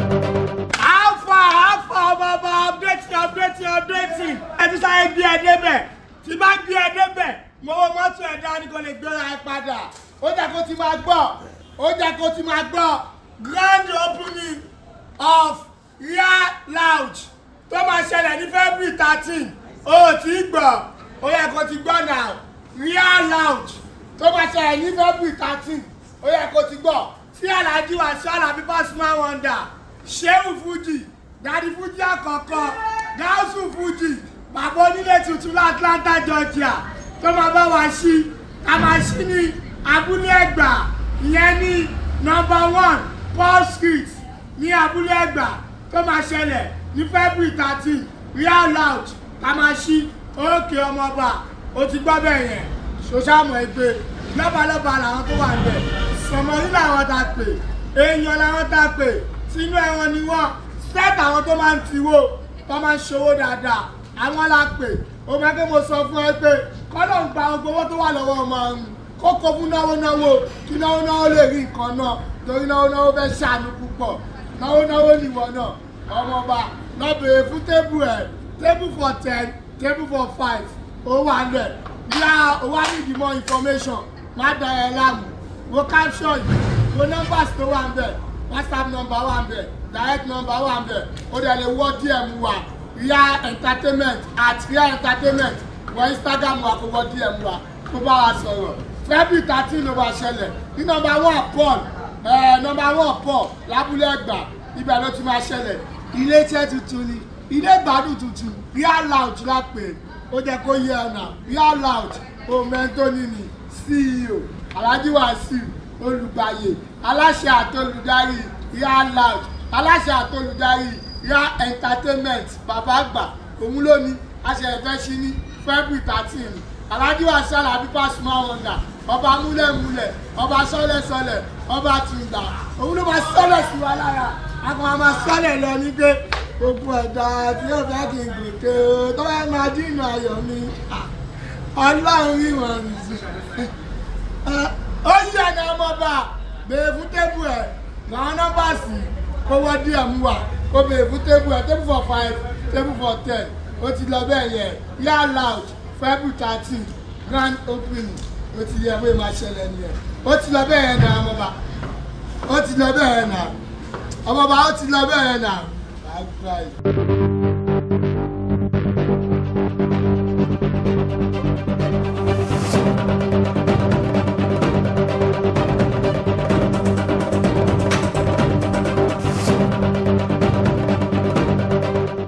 Alpha, alpha, bàbá, updating, updating, updating. Ẹ ti sáré gbé ẹ débẹ̀. Tí bá gbé ẹ débẹ̀, mo wọ mọ́tò ẹ̀ dání kò lè gbéra ẹ padà. Ó jẹ́ kó ti máa gbọ́, ó jẹ́ kó ti máa gbọ́. Grand opening of Real Lounge tó máa ṣẹlẹ̀ ní February 13. Ó ti gbọ́, ó yẹ kó ti gbọ́ now. Real Lounge tó máa ṣẹlẹ̀ ní February 13, ó yẹ kó ti gbọ́. Tí Alhaji Wasiu Alabi Pasuma Wonder, Shehu Fuji, Daddy Fuji àkọ́kọ́, Gausu Fuji, bàbá onílé tuntun ní Atlanta, Georgia, tó máa bá wa ṣí, ká máa ṣí ní Abúlé Ẹ̀gbá, ìyẹn ní number 1 Paul Street ní Abúlé Ẹ̀gbá, tó máa ṣẹlẹ̀ ní February 13. Real Lounge ká máa ṣí. Òkè ọmọọba, ó ti gbọ́ bẹ́ẹ̀ yẹn. Ṣoṣàmọ̀ ẹgbẹ́ lọ́balọ́ba làwọn tó wà níbẹ̀, sọmọrí làwọn tá a pè, èèyàn làwọn tá a pè, tinú ẹran ni wọ́n set, àwọn tó máa ń tiwó, tó máa ń ṣòwò dáadáa, àwọn la pè. Ó máa kí mo sọ fún ẹ pé kọ́lọ̀ ń gba gbogbo owó tó wà lọ́wọ́ ọmọ ọ̀hún, kókó fún náwó náwó, kí náwó náwó lè rí nǹkan náà, torí náwó náwó fẹ́ ṣàánú púpọ̀. Náwó náwó nìwọ náà, ọmọọba, lọ bèrè fún table ẹ̀, table for 10, table for five, ó wà lẹ̀. Yá, o wá need more information, má da ẹ láàmú. Wo caption yìí, wo numbers tó wà ń bẹ̀. WhatsApp number wà ń bẹ̀, direct number wà ń bẹ̀. Ó dẹ̀ lè wọ́ DM wa, Ria Entertainment, @RiaEntertainment. Wọ Instagram wa, kó wọ DM wa, kó bá wa sọ̀rọ̀. February 13 ló máa ṣẹlẹ̀ ní number 1 Paul, number 1 Paul lábúlé Ẹ̀gbá. Ibẹ̀ ló ti máa ṣẹlẹ̀. Ilé iṣẹ́ tuntun ni, ilé ìgbádùn tuntun, Real Lounge la pè é. Ó jẹ́ kó yẹ ọ̀nà Real Lounge omentoni ni CEO, Alhaji Wasiu Olùgbàyè, aláṣẹ àtolùdarí Real Lounge, aláṣẹ àtolùdarí Real Entertainment, bàbá àgbà, òun ló ní aṣẹ ìfẹ́ sí ní February 13. Alhaji Wasiu Alabi Pasuma Wonder, ọba múlẹ̀múlẹ̀, ọba sọ́lẹ̀sọ́lẹ̀, ọba tùǹgbà, òun ló máa sọ́lẹ̀ sí wa lára. A kàn máa sọ́lẹ̀ lọ ní pé gbogbo ẹ̀dá tí yóò fẹ́ kí n gòkè o, tó bá máa dínà ayọ̀ mi, Ọlọ́run rí wọn nìyí. Ó yí ẹ̀nà ọmọọba, béèrè fún table ẹ̀ làwọn nọ́mbà sí, kó wọ́n DM wà, kó béèrè fún table ẹ̀, table for five, table for 10. Ó ti lọ bẹ́ẹ̀ yẹn. Real Lounge, February 13, grand opening. Ó ti yẹ bóyá máa ṣẹlẹ̀ nìyẹn. Ó ti lọ bẹ́ẹ̀ yẹn náà, ọmọọba. Ó ti lọ bẹ́ẹ̀ yẹn náà, ọmọọba. Ó ti lọ bẹ́ẹ̀ yẹn náà. Bye bye.